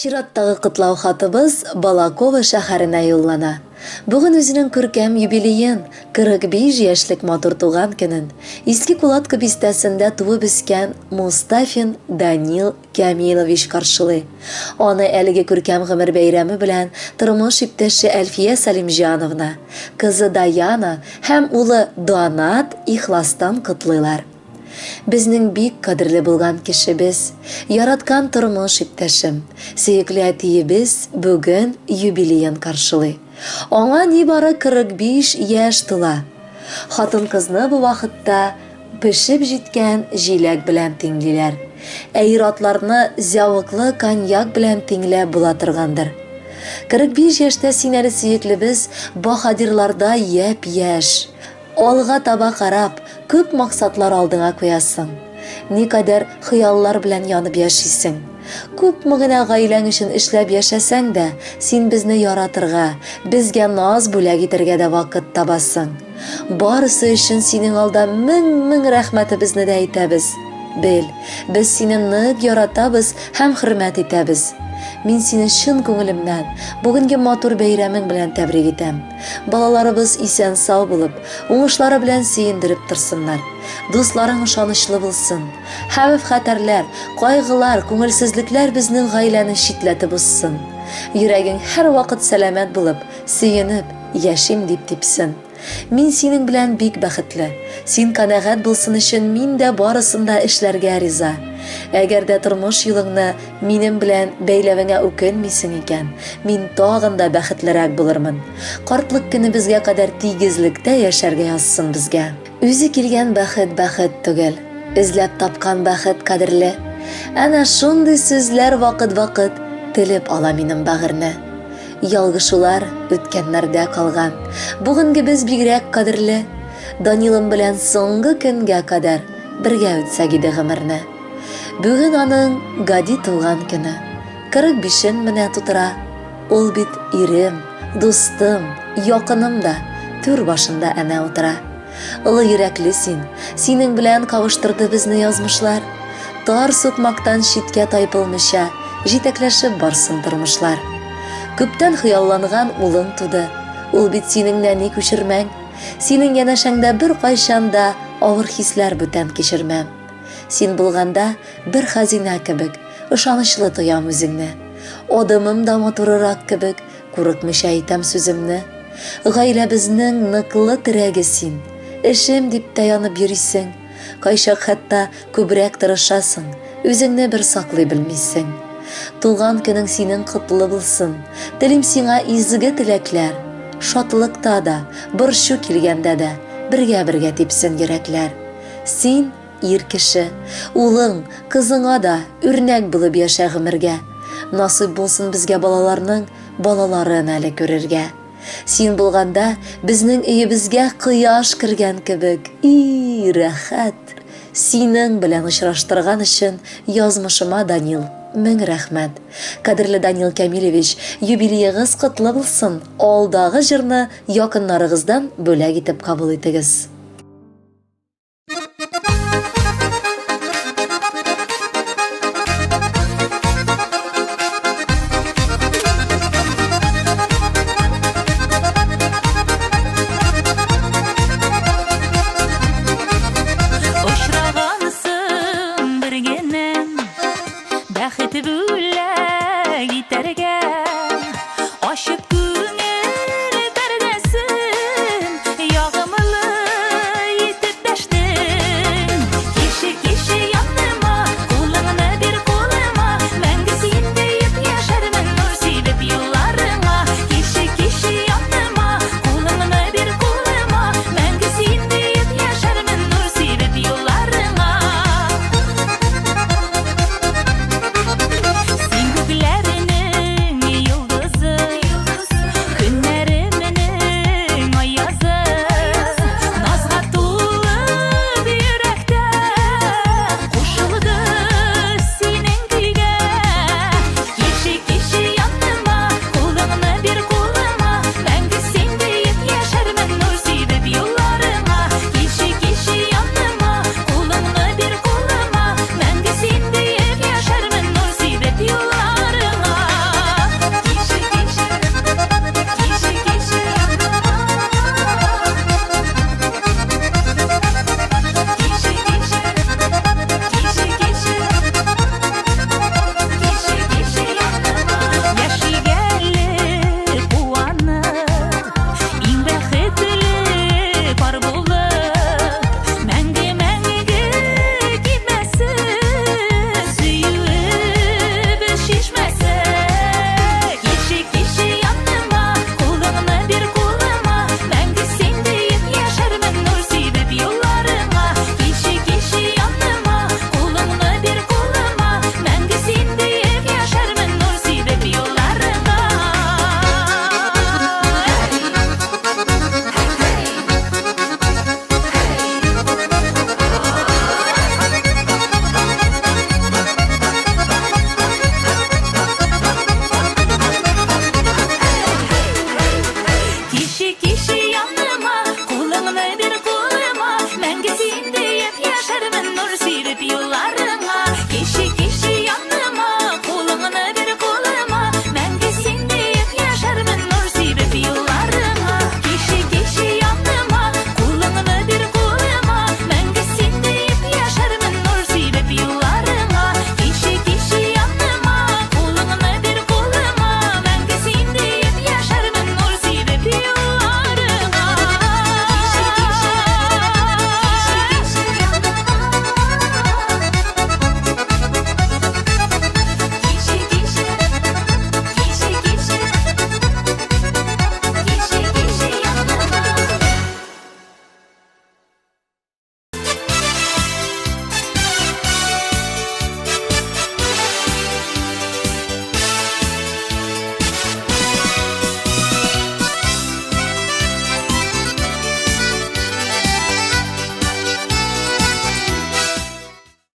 Чираттагы котлау хатыбыз Балаково шәһәренә юллана. Бүген үзенең күркәм юбилеен, 45 яшьлек матур туган көнен, Иске Кулатка бистәсендә туып үскән Мустафин Данил Кямилович каршылый. Аны әлеге күркәм гомер бәйрәме белән тормыш иптәше Әлфия Сәлимҗановна, кызы Даяна һәм улы Данат ихластан котлыйлар. Безнең бик кадерле булган кешебез, яраткан тормыш иптәшем, сөекле әтиебез бүген юбилеен каршылый. Аңа нибары 45 яшь тула. Хатын-кызны бу вакытта пешеп җиткән җиләк белән тиңлиләр. Ә ир-атларны зәвыклы коньяк белән тиңләп була торгандыр. 45 яшьтә син әле сөеклебез баһадирлардай япь-яшь. Алга таба карап, күп максатлар алдыңа куясың. Никадәр хыяллар белән янып яшисең. Күпме генә гаиләң өчен эшләп яшәсәң дә, син безне яратырга, безгә наз бүләк итәргә дә вакыт табасың. Барысы өчен синең алда мең-мең рәхмәтебезне дә әйтәбез. Бел, без сине нык яратабыз һәм хөрмәт итәбез. Мин сине чын күңелемнән бүгенге матур бәйрәмең белән тәбрик итәм. Балаларыбыз исән-сау булып, уңышлары белән сөендереп торсыннар. Дусларың ышанычлы булсын. Хәвеф-хәтәрләр, кайгылар, күңелсезлекләр безнең гаиләне читләтеп узсын. Йөрәгең һәрвакыт сәламәт булып, сөенеп, яшим дип типсен. Мин синең белән бик бәхетле. Син канәгать булсын өчен мин дә барысын да эшләргә риза. Әгәр дә тормыш юлыңны Минем белән бәйләвеңә үкенмисең икән, мин тагын да бәхетлерәк булырмын. Картлык көнебезгә кадәр тигезлектә яшәргә язсын безгә. Үзе килгән бәхет бәхет түгел, эзләп тапкан бәхет кадерле. Әнә шундый сүзләр вакыт-вакыт телеп ала минем бәгырьне. Ялгышулар үткәннәрдә калган. Бүгенгебез бигрәк кадерле. Данилым белән соңгы көнгә кадәр бергә үтсәк иде гомерне. Бүген аның гади туган көне. 45-ен менә тутыра. Ул бит ирем, дустым, якыным да, түр башында әнә утыра. Олы йөрәкле син, синең белән кавыштырды безне язмышлар. Тар сукмактан читкә тайпылмыйча, җитәкләшеп барсын тормышлар. Күптән хыялланган улың туды. Ул бит синең нәни күчермәң. Синең янәшәңдә беркайчан да авыр хисләр бүтән кичермәм. Син булганда бер хәзинә кебек, ышанычлы тоям үзеңне. Адымым да матурырак кебек, курыкмыйча әйтәм сүземне. Гаиләбезнең ныклы терәге син. Эшем дип тә янып йөрисең. Кайчак хәтта күбрәк тырышасың, үзеңне бер саклый белмисең. Туган көнең синең котлы булсын. Телим сиңа изге теләкләр. Шатлыкта да, борчу килгәндә дә бергә-бергә типсен йөрәкләр. Син, ир кеше, улың, кызыңа да үрнәк булып яшә гомергә. Насыйп булсын безгә балаларның балаларын әле күрергә. Син булганда, безнең өебезгә кояш кергән кебек, и, рәхәт. Синең белән очраштырган өчен язмышыма, Данил, мең рәхмәт. Кадерле Данил Кәмилевич, юбилеегыз котлы булсын, алдагы җырны якыннарыгыздан бүләк итеп кабул итегез.